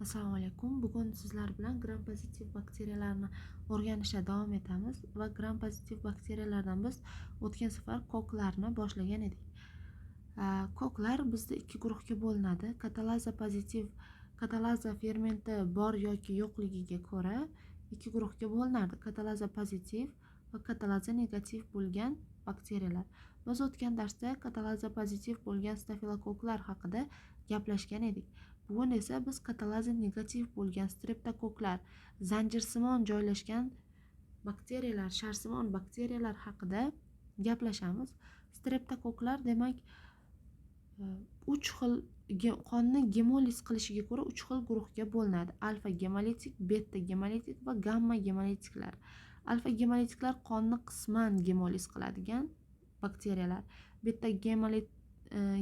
Assalomu alaykum. Bugun sizlar bilan gram pozitiv bakteriyalarni o'rganishda davom etamiz va gram pozitiv bakteriyalardan biz o'tgan safar koklarni boshlagan edik. Koklar bizda ikki guruhga bo'linadi. Katalaza pozitiv, katalaza fermenti bor yoki yo'qligiga ko'ra ikki guruhga bo'linadi. Katalaza pozitiv va katalaza negativ bo'lgan bakteriyalar. Biz o'tgan darsda katalaza pozitiv bo'lgan stafilokoklar haqida gaplashgan edik. Bugun esa biz katalaza negativ bo'lgan streptokoklar, zanjirsimon joylashgan bakteriyalar, sharsimon bakteriyalar haqida gaplashamiz. Streptokoklar demak uch xil qonni gemoliz qilishiga ko'ra uch xil guruhga bo'linadi. Alfa gemolitik, beta gemolitik va gamma gemolitiklar. Alfa gemolitiklar qonni qisman gemoliz qiladigan bakteriyalar. Beta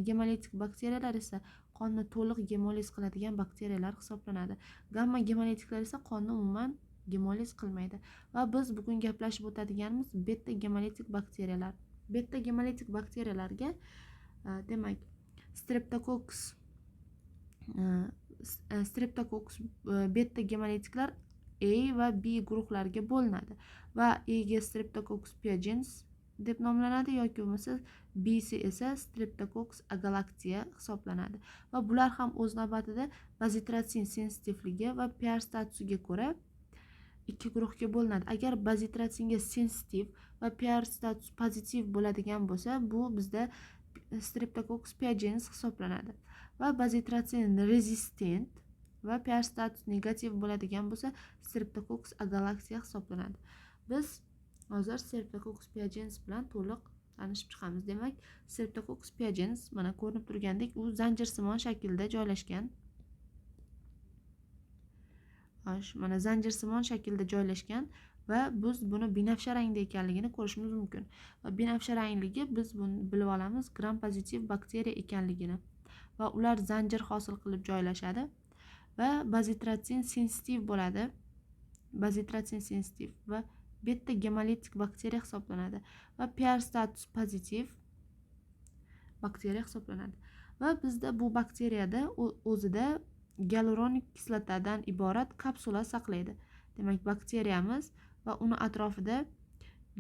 gemolitik bakteriyalar esa qonni to'liq gemoliz qiladigan bakteriyalar hisoblanadi. Gamma gemolitiklar esa qonni umuman gemoliz qilmaydi. Va biz bugun gaplashib o'tadiganimiz beta gemolitik bakteriyalar. Beta gemolitik bakteriyalarga demak streptococcus beta gemolitiklar A va B guruhlariga bo'linadi va A ga Streptococcus pyogenes deb nomlanadi yoki bo'lmasa B si esa Streptococcus agalactiae hisoblanadi. Va bular ham o'z navbatida bazitrotsin sensitivligi va PR statusiga ko'ra ikki guruhga bo'linadi. Agar bazitrotsinga sensitiv va PR status pozitiv bo'ladigan bo'lsa, bu bizda Streptococcus pyogenes hisoblanadi. Va bazitrotsin rezistent va PR status negativ bo'ladigan bo'lsa, Streptococcus agalactiae hisoblanadi. Biz hozir Streptococcus pyogenes bilan to'liq tanishib chiqamiz. Demak, Streptococcus pyogenes mana ko'rinib turgandek, u zanjirsimon shaklda joylashgan. Xo'sh, mana zanjirsimon shaklda joylashgan va biz buni binafsha rangda ekanligini ko'rishimiz mumkin. Va binafsha rangligi biz buni bilib olamiz gram pozitiv bakteriya ekanligini. Va ular zanjir hosil qilib joylashadi va bazitrotsin sensitiv bo'ladi. Bazitrotsin sensitiv va beta gemolitik bakteriya hisoblanadi va PR status pozitiv bakteriya hisoblanadi. Va bizda bu bakteriyada o'zida gialuronik kislotadan iborat kapsula saqlaydi. Demak, bakteriyamiz va uni atrofida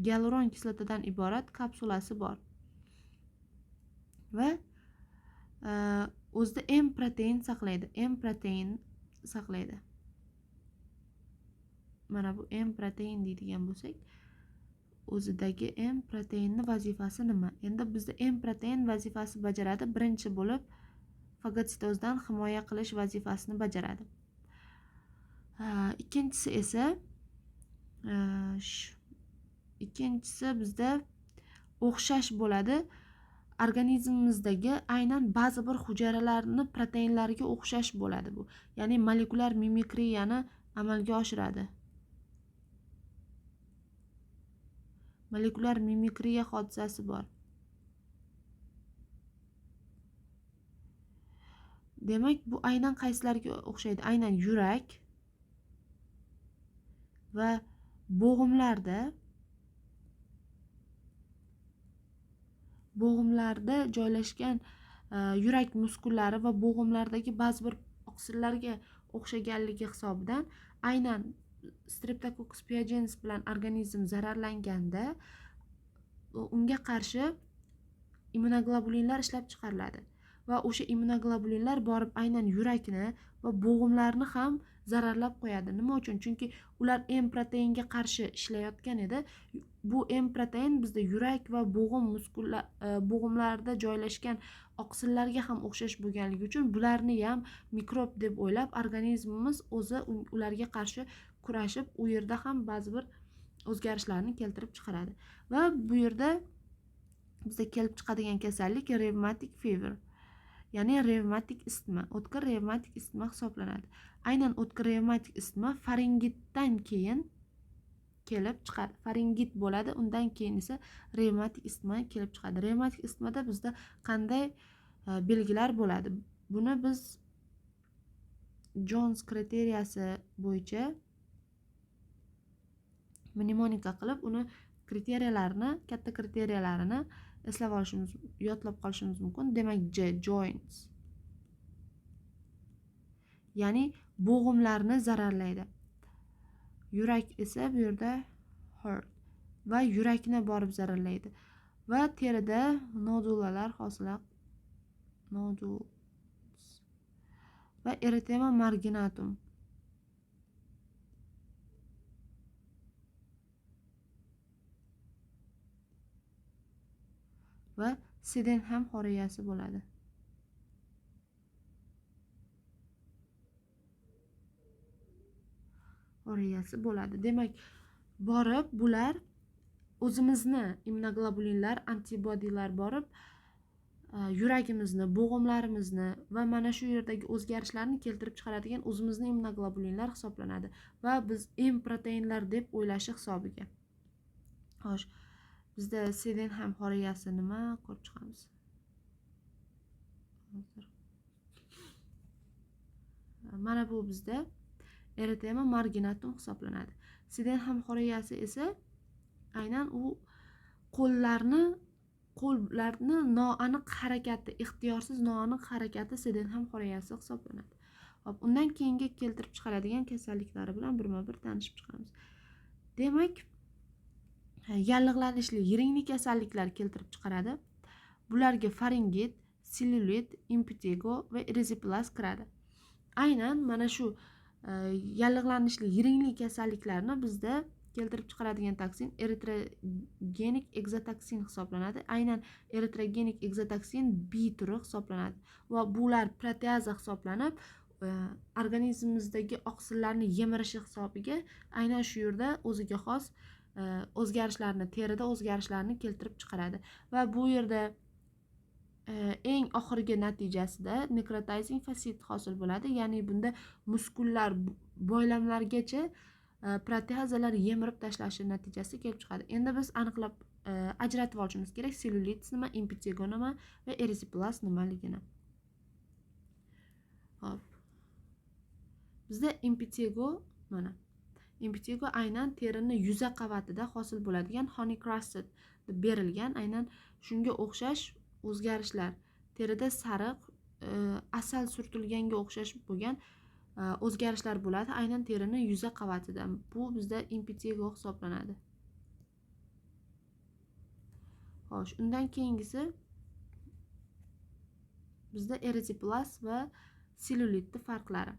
gialuron kislotadan iborat kapsulasi bor. Va o'zida M protein saqlaydi. M protein saqlaydi. Mana bu M protein deydigan bo'lsak, o'zidagi M proteinni vazifasi nima? Endi bizda M protein vazifasi bajaradi. Birinchi bo'lib fagotsitozdan himoya qilish vazifasini bajaradi. Ikkinchisi esa, ikkinchisi bizda o'xshash bo'ladi. Organizmimizdagi aynan ba'zi bir hujayralarni proteinlariga o'xshash bo'ladi bu. Ya'ni molekulyar mimikriyani amalga oshiradi. Molekulyar mimikriya hodisasi bor. Demak, bu aynan qaysilarga o'xshaydi? Aynan yurak va bo'g'imlarda joylashgan yurak muskullari va bo'g'imlardagi ba'zi bir oqsillarga o'xshaganligi hisobidan aynan Streptococcus pyogenes bilan organizm zararlanganda unga qarshi immunoglobulinlar ishlab chiqariladi va o'sha immunoglobulinlar borib aynan yurakni va bo'g'imlarni ham zararlab qo'yadi. Nima uchun? Chunki ular M proteinga qarshi ishlayotgan edi. Bu M protein bizda yurak va bo'g'im bo'g'imlarda joylashgan oqsillarga ham o'xshash bo'lganligi uchun bularni ham mikrob deb o'ylab organizmimiz o'zi ularga qarshi kurashib, u yerda ham ba'zi bir o'zgarishlarni keltirib chiqaradi. Va bu yerda bizda kelib chiqadigan kasallik revmatik fever, ya'ni revmatik isitma, o'tkir revmatik isitma hisoblanadi. Aynan o'tkir revmatik isitma faringitdan keyin kelib chiqadi. Faringit bo'ladi, undan keyin esa revmatik isitma kelib chiqadi. Revmatik isitmada bizda qanday belgilar bo'ladi? Buni biz Jones kriteriyasi bo'yicha mnemonika qilib, uni kriteriyalarini, katta kriteriyalarini eslab olishimiz, yodlab qolishimiz mumkin. Demak, J joints, ya'ni bo'g'imlarni zararlaydi. Yurak esa bu yerda heart va yurakni borib zararlaydi va terida nodulalar hosil noduls va eritema marginatum. Va Sydenham xoriyasi bo'ladi. Xoriyasi bo'ladi. Demak, borib bular o'zimizni immunoglobulinlar, antibodilar borib yuragimizni, bo'g'imlarimizni va mana shu yerdagi o'zgarishlarni keltirib chiqaradigan o'zimizni immunoglobulinlar hisoblanadi va biz M proteinlar deb o'ylashi hisobiga. Xo'sh, bizda Sydenham xoriyasi nima ko'rib chiqamiz. Hozir. Mana bu bizda eritema marginatum hisoblanadi. Sydenham xoriyasi esa aynan u qo'llarni noaniq harakati, ixtiyorsiz noaniq harakati Sydenham xoriyasi hisoblanadi. Hop, undan keyingi keltirib chiqaradigan kasalliklari bilan birma-bir tanishib chiqamiz. Demak, yallig'lanishli yiringli kasalliklar keltirib chiqaradi. Bularga faringit, sellyulit, impetigo va erizipelaz kiradi. Aynan mana shu yallig'lanishli yiringli kasalliklarni bizda keltirib chiqaradigan toksin eritrogenik egzotoksin hisoblanadi. Aynan eritrogenik egzotoksin B turi hisoblanadi va bular proteaza hisoblanib, organizmimizdagi oqsillarni yemirishi hisobiga aynan shu yerda o'ziga xos o'zgarishlarni, terida o'zgarishlarni keltirib chiqaradi va bu yerda eng oxirgi natijasida necrotizing fascit hosil bo'ladi. Ya'ni bunda muskullar boylamlargacha proteazalar yemirib tashlashi natijasida kelib chiqadi. Endi biz aniqlab ajratib olishimiz kerak sellyulit nima, impetigo nima va erizipelaz nimaligini. Hop. Bizda impetigo mana. Impetigo aynan terini yuza qavatida hosil bo'ladigan honey crusted deb berilgan, aynan shunga o'xshash o'zgarishlar, terida sariq, asal surtilganga o'xshash bo'lgan o'zgarishlar bo'ladi aynan terini yuza qavatida. Bu bizda impetigo hisoblanadi. Xo'sh, undan keyingisi bizda erizipelaz va sellyulitni farqlari.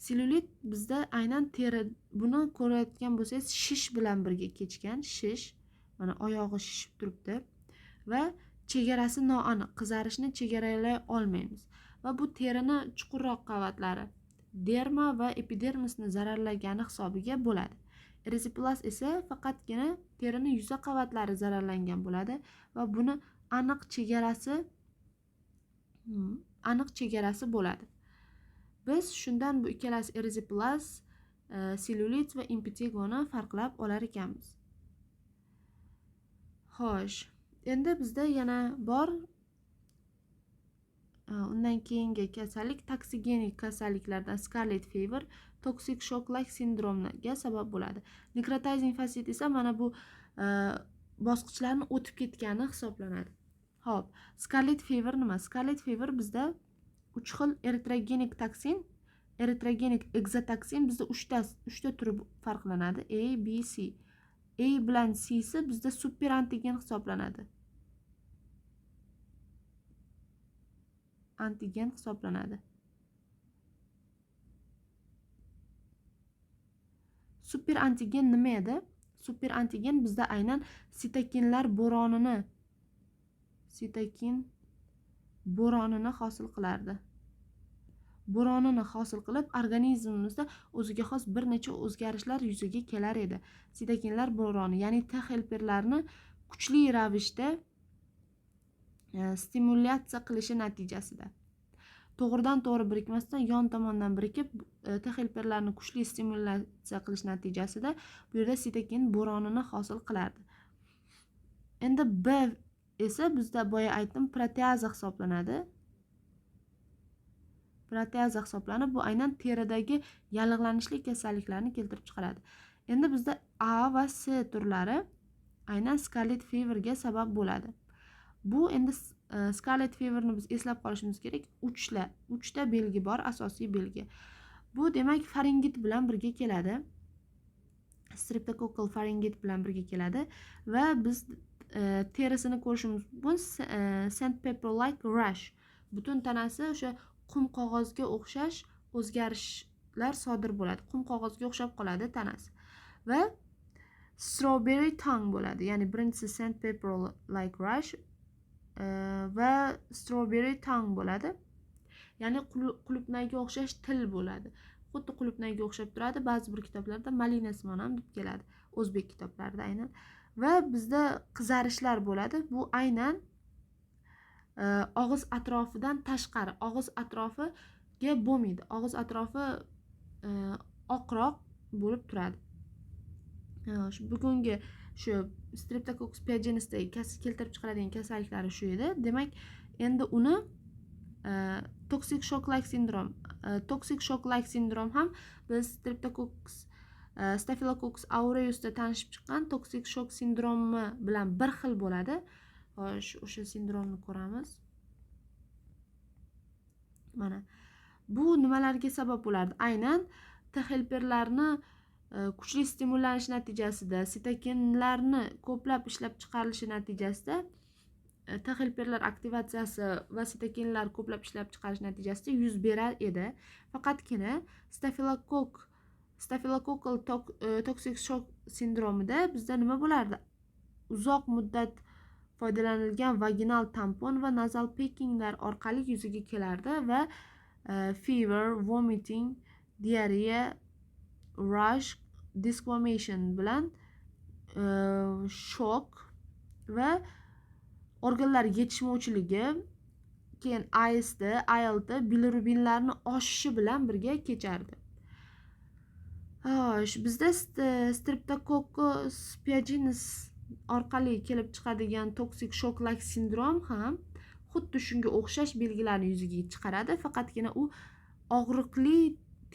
Sellyulit bizda aynan teri, buni ko'rayotgan bo'lsangiz shish bilan birga kechgan shish, mana oyog'i shishib turibdi va chegarasi noaniq, qizarishni chegaralay olmaymiz va bu terini chuqurroq qavatlari derma va epidermisni zararlagani hisobiga bo'ladi. Erizipelaz esa faqatgina terini yuza qavatlari zararlangan bo'ladi va buni aniq chegarasi bo'ladi. Biz shundan bu ikkalasi erizipelaz, sellyulit va impetigoni farqlab olar ekanmiz. Xo'sh, endi bizda yana bor undan keyingi kasallik toksigenik kasalliklardan scarlet fever, toksik shock-like sindromiga sabab bo'ladi. Necrotizing fascit esa mana bu bosqichlarni o'tib ketgani hisoblanadi. Xo'p, scarlet fever nima? Scarlet fever bizda 3 xil eritrogenik toksin, eritrogenik egzotoksin bizda uchta turi farqlanadi. A, B, C. A bilan C si bizda super antigen hisoblanadi. Antigen hisoblanadi. Super antigen nima edi? Super antigen bizda aynan sitokinlar bo'ronini, sitokin bo'ronini hosil qilardi. Bo'ronini hosil qilib, organizmimizda o'ziga xos bir necha o'zgarishlar yuzaga kelar edi. Sitokinlar bo'roni, ya'ni T helperlarni kuchli ravishda stimulyatsiya qilishi natijasida to'g'ridan to'g'ri birikmasdan yon tomondan birikib, T helperlarni kuchli stimulyatsiya qilish natijasida bu yerda sitokin bo'ronini hosil qilardi. Endi B esa bizda boya aytdim proteaza hisoblanadi. Proteaza hisoblanib, bu aynan teridagi yallig'lanishli kasalliklarni keltirib chiqaradi. Endi bizda A va C turlari aynan scarlet feverga sabab bo'ladi. Bu endi Scarlet feverni biz eslab qolishimiz kerak. Uchta belgi bor, asosiy belgi. Bu demak faringit bilan birga keladi. Streptokokkal faringit bilan birga keladi va biz terisini ko'rishimiz mumkin. Sandpaper like rash. Butun tanasi o'sha qum qog'ozga o'xshash o'zgarishlar sodir bo'ladi. Qum qog'ozga o'xshab qoladi tanasi. Va strawberry tongue bo'ladi. Ya'ni birinchisi sandpaper like rash va strawberry tongue bo'ladi. Ya'ni qulupnayga o'xshash til bo'ladi. Xuddi qulupnayga o'xshab turadi. Ba'zi bir kitoblarda malinasimon ham deb keladi. O'zbek kitoblarida aynan. Va bizda qizarishlar bo'ladi. Bu aynan og'iz atrofidan tashqari, og'iz atrofiga bo'lmaydi. Og'iz atrofi oqroq bo'lib turadi. Shu bugungi shu Streptococcus pyogenesdagi keltirib chiqaradigan kasalliklari shu edi. Demak, endi uni toxic shock like sindrom, toxic shock like sindrom ham biz Streptococcus Staphylococcus aureusda tanishib chiqqan toxic shock sindromi bilan bir xil bo'ladi. Xo'sh, o'sha sindromni ko'ramiz. Mana bu nimalarga sabab bo'lardi? Aynan T helperlarni kuchli stimullanish natijasida, sitokinlarni ko'plab ishlab chiqarilishi natijasida, T helperlar aktivatsiyasi va sitokinlar ko'plab ishlab chiqarish natijasida yuz berar edi. Faqatgina stafilokokkal toxic shock sindromida bizda nima bo'lardi? Uzoq muddat foydalanilgan vaginal tampon va nazal pekinglar orqali yuzaga kelardi va fever, vomiting, diareya, rash, desquamation bilan shok va organlar yetishmovchiligi, keyin AST, ALT, bilirubinlarni oshishi bilan birga kechardi. Xo'sh, bizda Streptococcus pyogenes orqali kelib chiqadigan toxic shock like sindrom ham xuddi shunga o'xshash belgilarni yuzaga chiqaradi, faqatgina u og'riqli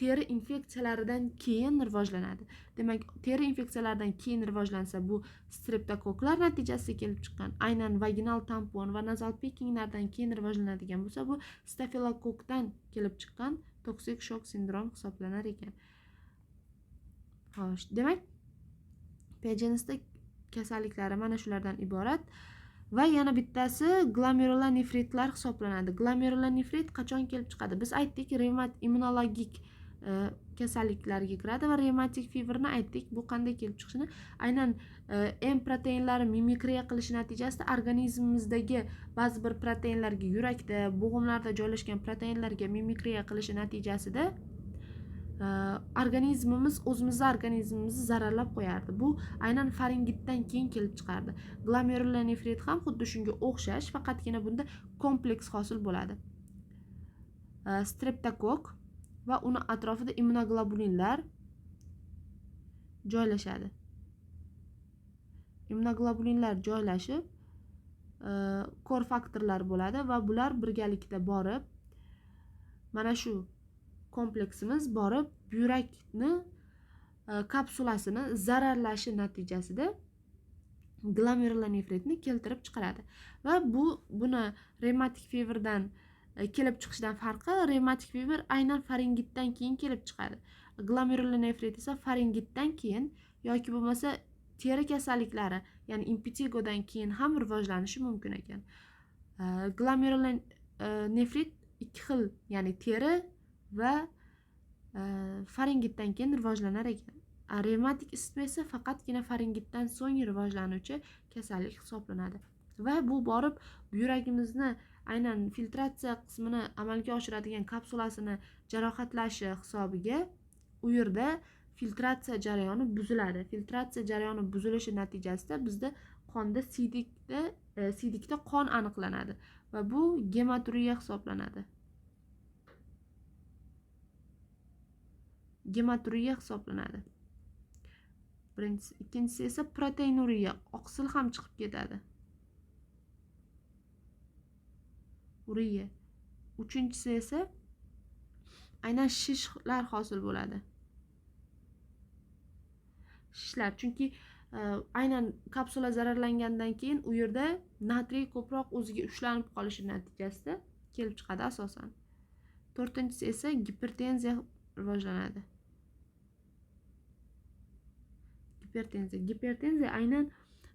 teri infeksiyalaridan keyin rivojlanadi. Demak, teri infeksiyalaridan keyin rivojlansa, bu streptokoklar natijasida kelib chiqqan, aynan vaginal tampon va nazal pekinglardan keyin rivojlanadigan bo'lsa, bu stafilokokdan kelib chiqqan toxic shock sindrom hisoblanar ekan. Xo'sh, demak, pyogenesda kasalliklari mana shulardan iborat. Va yana bittasi glomerulonefritlar hisoblanadi. Glomerulonefrit qachon kelib chiqadi? Biz aytdik, revmat immunologik kasalliklarga kiradi va revmatik feverni aytdik. Bu qanday kelib chiqishini aynan M proteinlari mimikriya qilishi natijasida organizmimizdagi ba'zi bir proteinlarga, yurakda, bo'g'imlarda joylashgan proteinlarga mimikriya qilishi natijasida organizmimiz o'zimizni organizmimizni zararlab qo'yardi. Bu aynan faringitdan keyin kelib chiqardi. Glomerulonefrit ham xuddi shunga o'xshash, faqatgina bunda kompleks hosil bo'ladi. Streptokok va uni atrofida immunoglobulinlar joylashadi. Immunoglobulinlar joylashib, kor faktorlar bo'ladi va bular birgalikda borib, mana shu kompleksimiz borib buyrakni kapsulasini zararlashi natijasida glomerulonefritni keltirib chiqaradi. Va buni revmatik feverdan kelib chiqishidan farqi, revmatik fever aynan faringitdan keyin kelib chiqadi. Glomerulonefrit esa faringitdan keyin yoki bo'lmasa teri kasalliklari, ya'ni impetigodan keyin ham rivojlanishi mumkin ekan. Glomerulonefrit ikki xil, ya'ni teri va faringitdan keyin rivojlanar ekan. Revmatik isitma esa faqatgina faringitdan so'ng rivojlanuvchi kasallik hisoblanadi. Va bu borib yuragimizni aynan filtratsiya qismini amalga oshiradigan kapsulasini jarohatlashi hisobiga u yerda filtratsiya jarayoni buziladi. Filtratsiya jarayoni buzilishi natijasida bizda qonda siydikda qon aniqlanadi va bu gematuriya hisoblanadi. Gematuriya hisoblanadi. Birinchisi, ikkinchisi esa proteinuriya, oqsil ham chiqib ketadi. Uriya. Uchinchisi esa aynan shishlar hosil bo'ladi. Shishlar, chunki Aynan kapsula zararlangandan keyin u yerda natriy ko'proq o'ziga ushlanib qolishi natijasida kelib chiqadi asosan. To'rtinchisi esa gipertenziya rivojlanadi. Gipertenziya aynan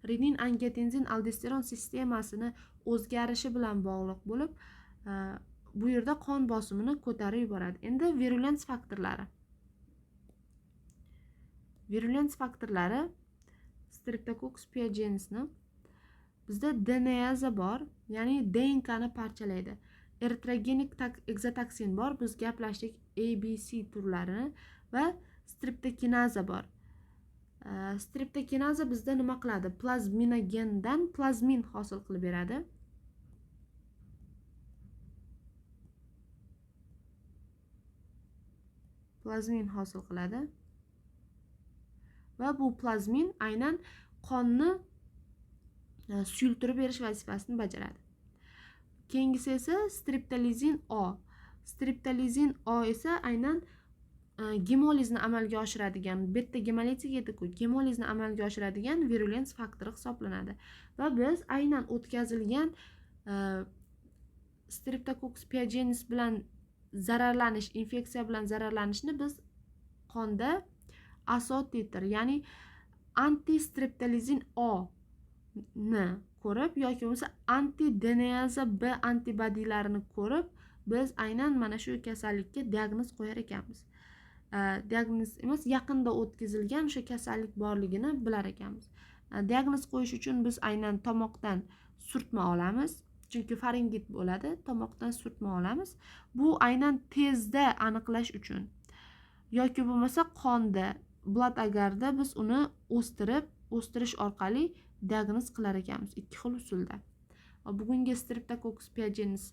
renin angiotenzin aldosteron sistemasini o'zgarishi bilan bog'liq bo'lib, bu yerda qon bosimini ko'tarib yuboradi. Endi virulens faktorlari. Virulens faktorlari Streptococcus pyogenesni bizda DNAza bor, ya'ni DNKni parchalaydi. Eritrogenik ekzotoksin bor, biz gaplashdik ABC turlarini, va streptokinaza bor. Streptokinaza bizda nima qiladi? Plazminogendan plazmin hosil qilib beradi. Plazmin hosil qiladi. Va bu plazmin aynan qonni suyultirib berish vazifasini bajaradi. Keyingisi esa streptolizin O. Streptolizin O esa aynan gemolizni amalga oshiradigan, beta gemolitik edi-ku, gemolizni amalga oshiradigan virulens faktori hisoblanadi. Va biz aynan o'tkazilgan Streptococcus pyogenes bilan zararlanish, infeksiya bilan zararlanishni biz qonda asotitr, ya'ni antistreptolizin O ni ko'rib yoki bo'lmasa anti-DNAza B antibodilarini ko'rib biz aynan mana shu kasallikka diagnoz qo'yar ekanmiz. Diagnoz emas, yaqinda o'tkazilgan o'sha kasallik borligini bilar ekanmiz. Diagnoz qo'yish uchun biz aynan tomoqdan surtma olamiz, chunki faringit bo'ladi, tomoqdan surtma olamiz. Bu aynan tezda aniqlash uchun yoki bo'lmasa qonda, blood agarda biz uni o'stirish orqali diagnoz qilar ekanmiz ikki xil usulda. Bugungi Streptococcus pyogenes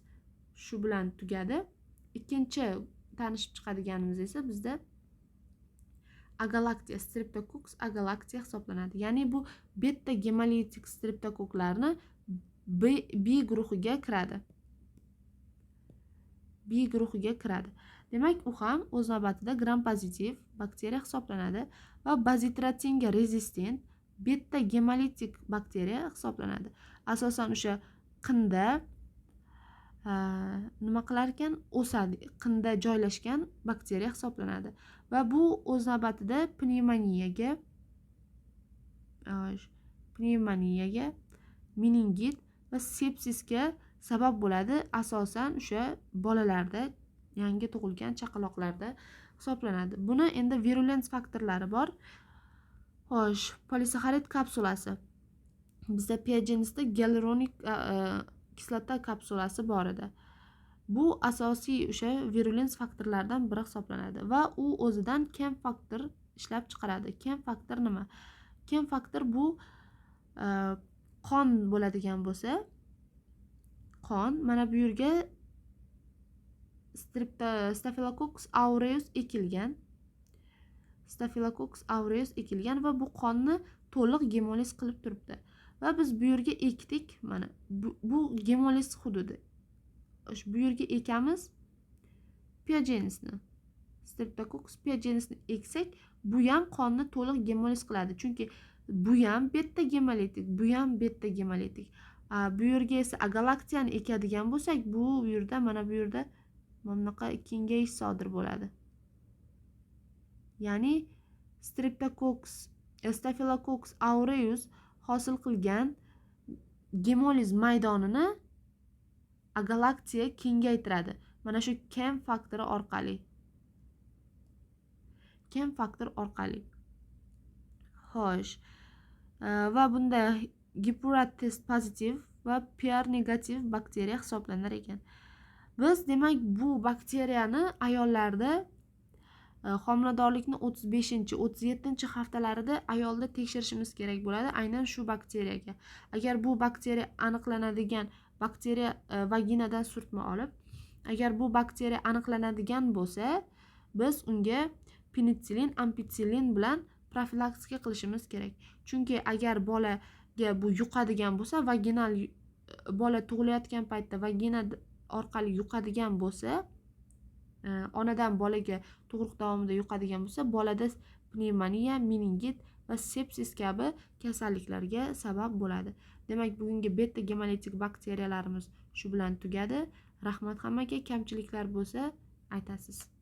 shu bilan tugadi. Ikkinchi tanishib chiqadiganimiz esa bizda agalaktiya, Streptococcus agalaktiya hisoblanadi. Ya'ni bu beta gemolitik streptokoklarni B guruhiga kiradi. B guruhiga kiradi. Demak, u ham o'z navbatida gram pozitiv bakteriya hisoblanadi va bazitratinga rezistent beta gemolitik bakteriya hisoblanadi. Asosan o'sha qinda nima qilar ekan? O'sadi, qinda joylashgan bakteriya hisoblanadi. Va bu o'z navbatida pnevmoniyaga, meningit va sepsisga sabab bo'ladi. Asosan o'sha bolalarda, yangi tug'ilgan chaqaloqlarda hisoblanadi. Buni endi virulens faktorlari bor. Xo'sh, polisaxarid kapsulasi. Bizda piogenesda gialuronik kislota kapsulasi bor edi. Bu asosiy o'sha virulens faktorlardan biri hisoblanadi va u o'zidan kem faktor ishlab chiqaradi. Kem faktor nima? Kem faktor bu qon bo'ladigan bo'lsa, qon mana bu yerga Staphylococcus aureus ekilgan. Staphylococcus aureus ekilgan va bu qonni to'liq gemoliz qilib turibdi. Va biz bu yerga ekdik, mana bu gemoliz hududi. O'sha bu yerga ekamiz piogenesni. Streptococcus pyogenesni eksak, bu ham qonni to'liq gemoliz qiladi. Chunki bu ham beta gemolitik, bu ham beta gemolitik. Bu yerga esa agalaktiyani ekadigan bo'lsak, bu yerda mana bu yerda mana bunaqa kengayish sodir bo'ladi. Ya'ni Staphylococcus aureus hosil qilgan gemoliz maydonini agalaktiya kengaytiradi. Mana shu kem faktori orqali. Kem faktor orqali. Xo'sh. Va bunda Gipurat test pozitiv va PR negativ bakteriya hisoblanar ekan. Biz demak bu bakteriyani ayollarda homiladorlikni 35-, 37 haftalarida ayolda tekshirishimiz kerak bo'ladi aynan shu bakteriyaga. Agar bu bakteriya aniqlanadigan bakteriya vaginadan surtma olib, agar bu bakteriya aniqlanadigan bo'lsa, biz unga penitsilin, ampitsilin bilan profilaktika qilishimiz kerak. Chunki agar bolaga bu yuqadigan bo'lsa, vaginal bola tug'ilayotgan paytda vagina orqali yuqadigan bo'lsa, onadan bolaga tug'ruq davomida yuqadigan bo'lsa, bolada pnevmoniya, meningit va sepsis kabi kasalliklarga sabab bo'ladi. Demak, bugungi beta gemolitik bakteriyalarimiz shu bilan tugadi. Rahmat hammaga, kamchiliklar bo'lsa aytasiz.